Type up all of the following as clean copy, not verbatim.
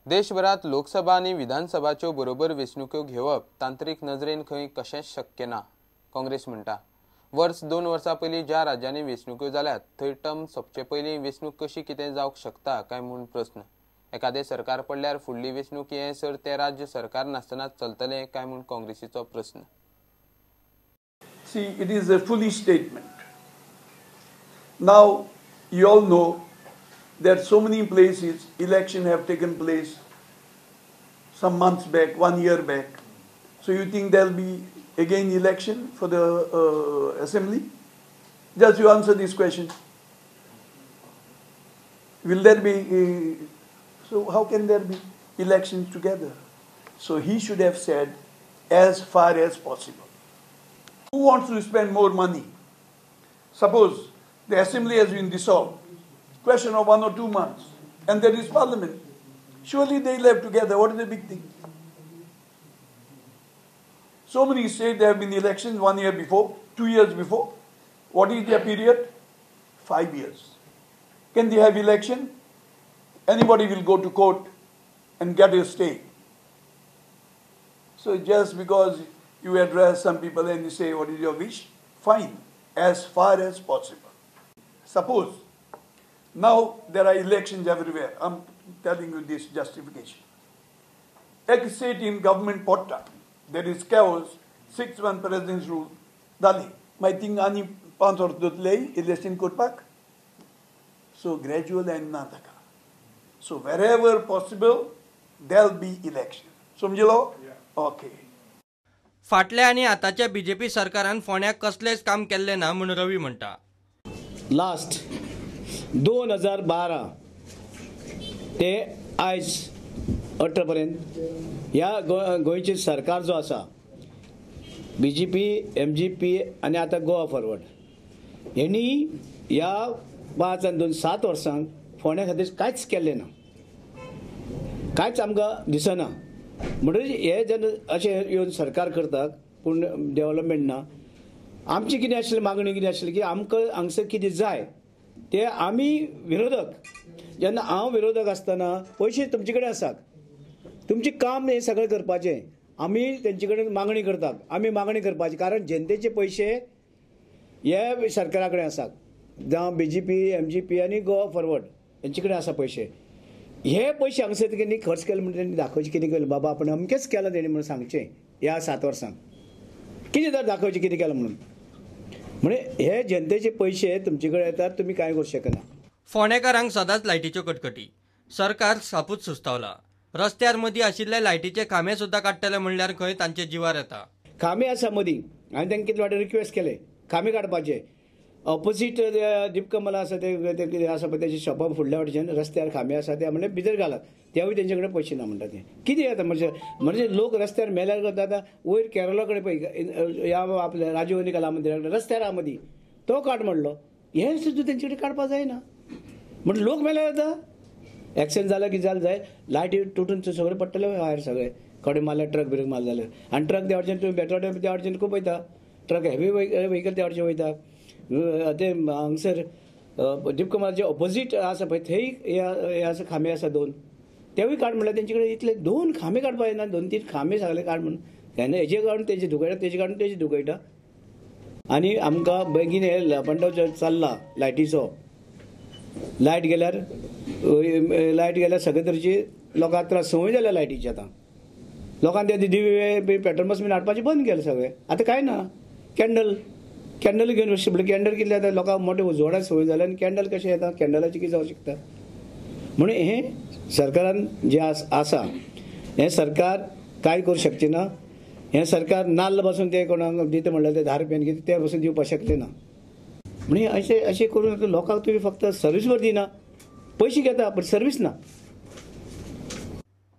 देशभरात लोकसभा आनी विधानसभाच्यो बरोबर वेंचणुक्यो घेवप तांत्रिक नजरेन खंय कशेंच शक्य ना, काँग्रेस म्हणटा. वर्स 2 वर्सां पयलीं ज्या राज्यांनी वेंचणुक्यो जाल्यात थंय टर्म सोंपचे पयलीं वेंचणूक कशी कितें जावंक शकता काय म्हूण प्रस्न. एखादें सरकार पडल्यार फुडली वेंचणूक येसर सर तें राज्य सरकार नासतना चलतलें काय म्हूण काँग्रेसीचो प्रस्न. See, it is a foolish statement. Now, you all know that so many places election have taken place some months back, 1 year back. So you think there will be again election for the assembly? Just you answer this question. Will there be, so how can there be elections together? So he should have said as far as possible. Who wants to spend more money? Suppose the assembly has been dissolved, question of 1 or 2 months, and there is parliament. Surely they left together. What is the big thing? So many states there have been elections 1 year before, 2 years before. What is their period? 5 years. Can they have election? Anybody will go to court and get a stay. So just because you address some people and you say, what is your wish? Fine, as far as possible. Suppose, now there are elections everywhere. I'm telling you this justification. Ex state in government potta, there is chaos, 6-1 president's rule. Dali, my thing ani 5 वर्स दोतले election करपाक. So gradual and na taka. So wherever possible, there'll be election. समजलो? Okay. फाटल्या आनी आतांच्या BJP सरकारान फोंड्याक कसलेंच काम केल्लें ना म्हूण रवी म्हणटा. लास्ट 2012 ते आयज 18 पर्यंत ह्या गोंयचें सरकार जो आसा बीजेपी, एमजीपी आनी आतां गोवा फॉरवर्ड हेणी ह्या 5 आनी 2 7 वर्सांक फोंड्या खातीर कांयच केल्लें ना, कांयच आमकां दिसना. म्हणटकीर हे जेन्ना अशें येवन सरकार करतात पूण डेवलपमेंट ना. आमची कितें आशिल्ली मागणी कितें आशिल्ली की आमकां हांगसर कितें जाय ते आमी विरोधक, जेन्ना हांव विरोधक आसतना पयशे तुमचे कडेन आसात, तुमचें काम हें सगळें करपाचें, आमी तेंचे कडेन मागणी करतात, आमी मागणी करपाची, कारण जनतेचे पयशे हे सरकारा कडेन आसात, जावं बीजेपी, एमजीपी आनी गोवा फॉरवर्ड हेंचे कडेन आसा पयशे. हे पयशे हांगसर तेणी खर्च केले म्हणून तेणी दाखोवचें कितें केलें, बाबा आपण अमकेंच केलां तेणी म्हणून सांगचें. ह्या 7 वर्सांक कितें तर दाखोवचें कितें केलां म्हणून. म्हणजे हे जनतेचे पयशे तुमचे कडेन येतात, तुमी कांय करूं शकना. फोंडेकारांक सदांच लायटीच्यो कटकटी, सरकार सापूच सुस्तावला. रस्त्यार मदीं आशिल्ले लायटीचे खांबे सुद्दां काडटले म्हणल्यार खंय तांचे जिवार येता. खांबे आसा मदीं, हांवें तांकां कितले फावटी रिक्वेस्ट केले खांबे काडपाचे. ऑपोजीट दीपकमला आसा ते कितें आसा पळय तेच्या शॉपा फुडल्या वटेच्यान रस्त्यार खांबे आसा ते म्हणल्यार भितर घालात, तेवूय तेंचे कडेन पयशे ना म्हणटा. ते कितें जाता म्हणजे म्हणजे लोक रस्त्यार मेल्यार करता. आतां वयर केरला कडेन पळय ह्या आपल्या राजीव गांधी कला मंदिरा कडेन रस्त्यार आहा मदीं, तो काड म्हणलो, हें सुद्दां तेंचे कडेन काडपाक जायना. म्हण लोक मेल्यार जाता, एक्सिडंट जालो कितें जालें जाय, लायटी तुटून सगळें पडटले भायर, सगळे कडेन मारल्यार ट्रक ब्रेक मारले जाल्यार. आनी ट्रक त्या वटेच्यान तुमी बेटवाटे त्या वटेच्यान खूब वयता, ट्रक हेवी व्हेकल त्या वटेच्यान वयता. ते हांगसर दीपकमलाचे ऑपोजीट आसा पळय थंय हे आसा खांबे आसा 2, तेवूय काड म्हणल्यार तेंचे कडेन इतले 2 खांबे काडपाक येना, 2-3 खांबे सगळे काड म्हणून तेन्ना हेजे काडून तेजे दुखयता, तेजे काडून तेजे दुखयता. आनी आमकां बेगीन हे लपंडाव चल्ला लायटीचो, लायट गेल्यार लायट गेल्यार सगळे तरेची लोकांक त्रास, संवय जाल्या लायटीची. आतां लोकांक ते दिवे पेट्रोल बस बीन हाडपाचें बंद केलें सगळें, आतां कांय ना. कॅन्डल कॅन्डल घेवन वचचें पडलें, कॅन्डल कितलें आतां लोकांक मोठे उजवाडाक संवय जाल्या आनी कॅन्डल कशें येता, कॅन्डलाचें कितें जावंक शकता. म्हणून हें सरकारान जें आसा हें सरकार कांय करूं शकचें ना. हें सरकार नाल्ल पासून ते कोणाक दिता म्हणल्यार ते 10 रुपयान कितें ते पासून दिवपाक शकलें ना. म्हणजे अशें अशें करून लोकांक तुमी फक्त सर्वीस बर दिना, पयशे घेता पण सर्वीस ना.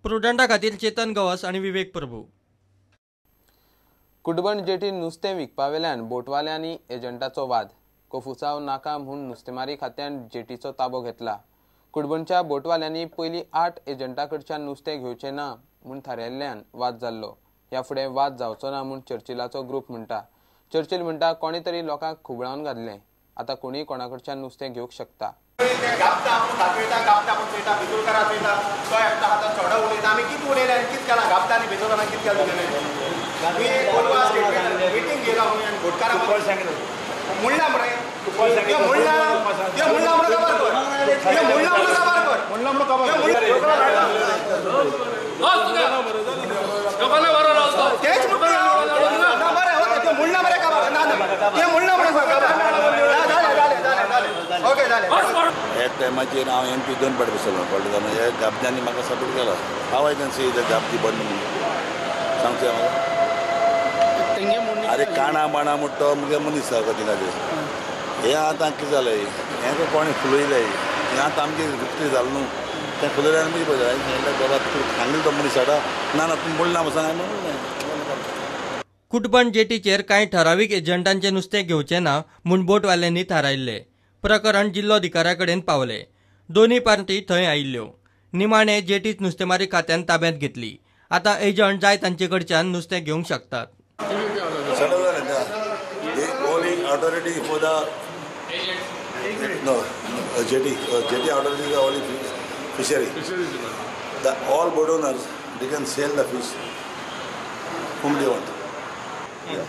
प्रुडंटा खातीर चेतन गवस आनी विवेक प्रभू. कुडबण जेटी नुस्तें विकपावेल्यान बोटवाले आनी एजंटाचो वाद. कोफुसाव नाका म्हूण नुस्तेमारी खात्यान जेटीचो ताबो घेतला. कुडबणच्या बोटवाल्यांनी पयलीं 8 एजंटा कडच्यान नुस्तें घेवचें ना म्हूण थारायल्ल्यान वाद जाल्लो. ह्या फुडें वाद जावचो ना म्हूण चर्चिलाचो ग्रूप म्हणटा. चर्चिल म्हणटा कोणी तरी लोकांक खुबळावन घातलें. आतां कोणीय कोणाकडच्यान नुस्तें घेवंक शकता. एक टायमाचेर हांव एम पी दोन पाट बसलो कळ्ळें जाल्यार ह्या गाबद्यांनी म्हाका सपोर्ट केलो. हांव I can see the गाबदी बंद म्हणून सांगचें म्हाका. आरे काणा बाणा म्हणटा तो मुगे मनीस सारको थिंगाचेर. हें आतां कितें जालें, हें कोणें फुलयलें, हें आतां आमचें कितें जालें न्हू तें फुलयलें आनी पळय हांवें सांगलें बाबा तूं सांगलें तो मनीस हाडा ना ना तूं म्हणलें ना सांग म्हणून. कुटबण जेटीचेर कांय ठरावीक एजंटांचें नुस्तें घेवचें ना म्हूण बोटवाल्यांनी थारायल्लें. प्रकरण जिल्लोधिकाऱ्या कडेन पावलें. दोनूय पार्टी थंय आयिल्ल्यो. निमाणे जेटीच नुस्तेमारी खात्यान ताब्यांत घेतली. आतां एजंट जाय तांचे कडच्यान नुस्तें घेवंक शकतात.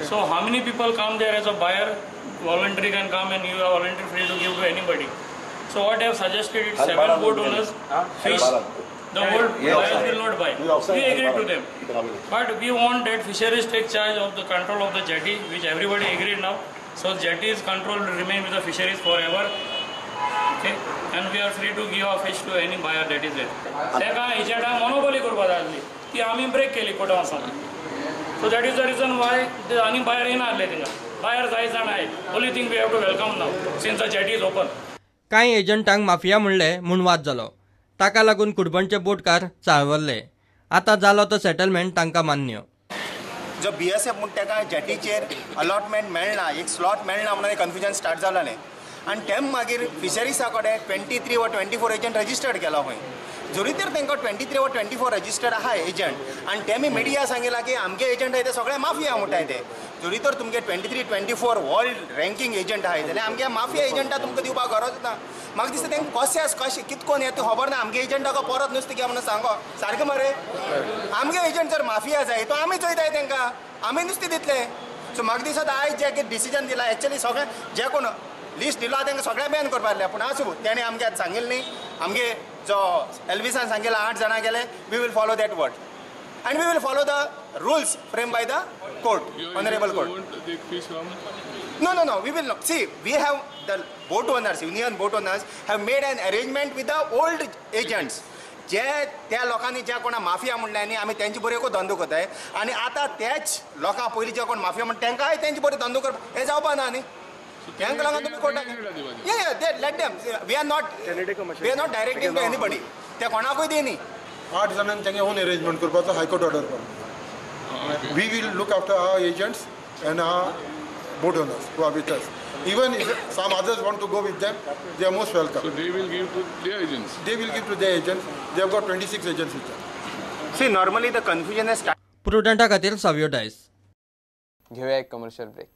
So how many people come there as a buyer? Voluntary can come and you are voluntary free to give to anybody. So what I have suggested is 7 boat owners fish. The old buyers will not buy. We agree to them. But we want that fisheries take charge of the control of the jetty, which everybody agreed now. So jetty's control will remain with the fisheries forever. Okay? And we are free to give our fish to any buyer that is there. Teka एजंटा monopoly करपा जाय आसली ती आमी break केली Carta वचून. So that is the reason why the आनी बायर येना आसले थिंगा. बायर जाय जाण आहाय. Only thing we have to welcome now since the jetty is open. कांय एजंटांक माफिया म्हणले म्हूण वाद जालो. ताका लागून कुडबणचे बोटकार चाळवल्ले. आतां जालो तो सेटलमेंट तांकां मान्य. जो बी एस एफ म्हणटा ताका जेटीचेर अलॉटमेंट मेळना, एक स्लॉट मेळना म्हणून कन्फ्युजन स्टार्ट जालें. आनी तेम मागीर फिशरीजा कडेन 23 वा 24 एजंट रजिस्टर्ड केला खंय. जरी तर तांकां 23 वा 24 रजिस्टर्ड आहा एजंट आनी तेमी मिडिया सांगिला की आमगे एजंट आहाय ते सगळे माफिया म्हणटाय ते. जरी तर तुमगे 23 24 वर्ल्ड रँकींग एजंट आहाय जाल्यार आमगे माफिया एजंटा तुमकां दिवपाक गरज ना. म्हाका दिसता तांकां कशें कशें कितकोन हें तें खबर ना. आमगे एजंटाक परत नुस्तें घे म्हणून सांगो सारकें मरे. आमगे एजंट जर माफिया जाय तो आमी चोयताय तांकां, आमी नुस्तें दितले. सो म्हाका दिसता आयज जे कितें डिसिजन दिलां एक्चुअली सगळें जे कोण लिस्ट दिला तांकां सगळें बॅन करपाक जाय. पूण आसूं तेणें आमगे आतां सांगिल्लें न्ही, आमगे जो एल्विसान सांगिल्लें 8 जाणां गेले, we will follow that word and we will follow the rules frame by the court, honourable court. No, no, no, we will not. See, we have the boat owners, union boat owners have made an arrangement with the old agents. जे त्या लोकांनी ज्या कोणा mafia म्हणलें न्ही आमी तेंचे बरोबर धंदो करताय आनी आतां त्याच लोकां पयलीं जे कोण माफिया म्हणटा तांकांय तेंचे बरोबर धंदो करप हें जावपा ना न्ही. तांकां लागून तुमी कोर्टाक let them. We are not directing to anybody. ते कोणाकूय दी न्ही. 8 जाणांनी तांगे ओन अरेंजमेंट करपाचो हायकोर्ट ऑर्डर करता. We will look after our agents and our boat owners who are with us. Even if some others want to go with them, they are most welcome. So they will give to their agents? They will give to their agents. They have got 26 agents with them. See, normally the confusion has started. Prudenta खातीर सावियो डायस. घेऊया एक commercial break.